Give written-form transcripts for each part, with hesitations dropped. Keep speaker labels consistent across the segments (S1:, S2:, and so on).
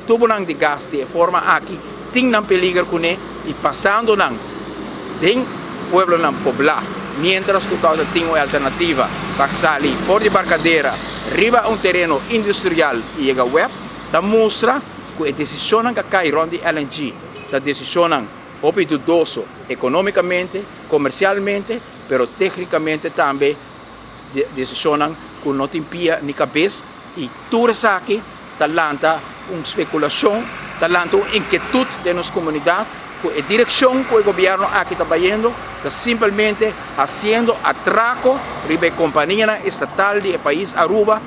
S1: Tubonan di gas di e forma aki tin nan peliger kuné i pasando nan den pueblonan poblá, miéntras ku tabata tin un alternativa pa sali for di Barcadera riba un tereno industrial i yega web, ta mustra ku e desishonnan ku a kai rònt di LNG ta desishonnan hopi dudoso ekonómikamente, komersialmente, pero téknikamente tambe desishonnan ku no tin pia ni kabes i tur esaki ta lanta un spekulashon, ta lanta un inkietut den nos komunidat ku e direkshon ku e gobièrnu aki ta bayendo ta simpelmente hasiendo atrako riba e kompanianan estatal di e pais Aruba,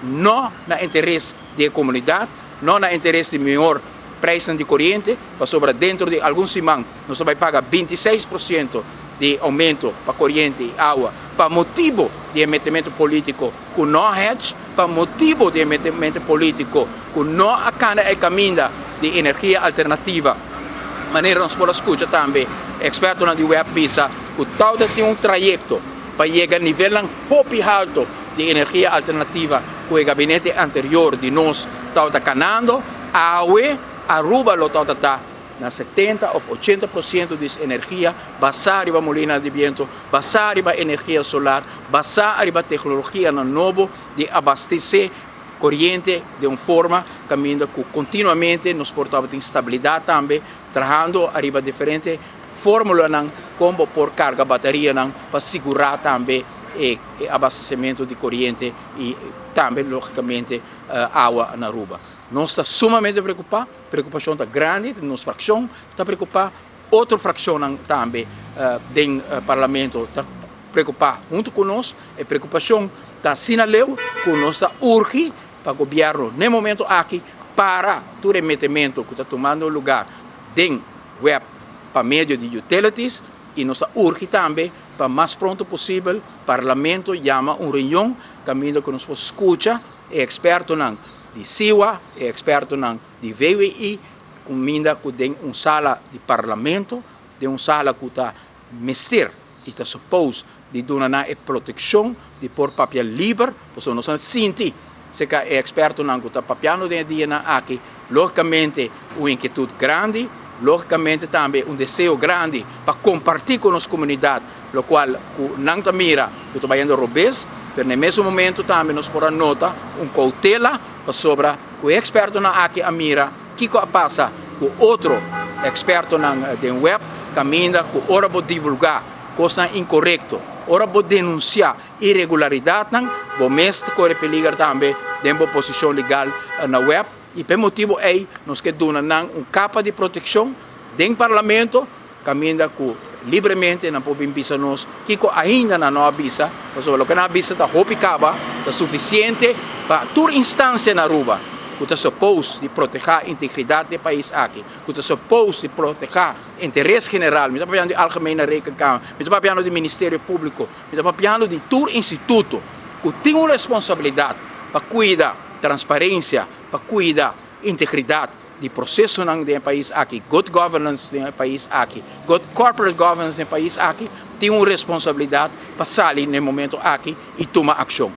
S1: no na interes di e komunidat, no na interes di mihor prijsnan di koriente, pasobra dentro di algun siman nos ta bai paga 26% di oumento pa koriente i awa pa motibu di e metementu polítiko ku no a hedge, pa motibu di e metementu polítiko ku no a kana e kaminda di energia alternativa. Manera nos por a skucha tambe ekspertonan di web bisa ku tòg ta tin un trayekto pa yega nivelnan hopi halto di energia alternativa ku e gabinete anterior di nos tòg ta kanando, awe Aruba lo tòg ta ta na 70 òf 80% di su energia basá riba molina di bientu, basá riba energia solar, basá riba teknologianan nobo di abastesé koriente den un forma kaminda ku kontinuamente nos por tabatin stabilidat tambe trahando ariba diferente fórmulanan kon bo por karga baterianan pa sigurá tambe e abastesimentu di koriente i tambe lógikamente awa na Aruba. Nos ta sumamente preokupá, preokupashon ta grandi, nos frakshon ta preokupá, otro frakshonnan tambe den parlamento ta preokupá huntu ku nos. E preokupashon ta asina leu ku nos ta urgi pa gobièrnu n'e momento aki para tur e metementu ku ta tumando lugá den web pa medio di utilities i nos ta urgi tambe pa mas pronto posibel parlamento yama un reunion kaminda ku nos por skucha e ekspertonan di SIWA, e ekspertonan di VWI kuminda ku den un sala di parlamento, den un sala ku ta mester i ta suppose di duna nan e protekshon di por papia liber, pasobra nos a sinti serka e ekspertonan ku ta papiando den e dianan aki, lógikamente un inkietut grandi, lógikamente tambe un deseo grandi pa kompartí ku nos komunidat lokual ku nan ta mira ku ta bayendo robes, pero na e mesun momento tambe nos por a nota un koutela pasobra ku e ekspertonan aki a mira kiko a pasa ku otro ekspertonan den web kaminda ku ora bo divulgá kosnan inkorekto, ora bo denunsiá iregularidatnan, bo mes ta kore peliger tambe den bo posishon legal na web i pa e motibu ei nos ke duna nan un kapa di protekshon den parlamento kaminda ku libremente nan por bin bisa nos kiko ainda nan no a bisa, pasobra loke nan a bisa ta hopi kaba, ta sufisiente pa tur instansia na Aruba ku ta suppose di protehá integridat di e pais aki, ku ta suppose di protehá interes general, mi ta papiando di Algemene Rekenkamer, mi ta papiando di Ministerio Públiko, mi ta papiando di tur instituto ku tin un responsabilidat pa kuida transparensia, pa kuida integridat di prosesonan den e pais aki, good governance den e pais aki, good corporate governance den e pais aki, tin un responsabilidat pa sali na e momento aki i tuma akshon.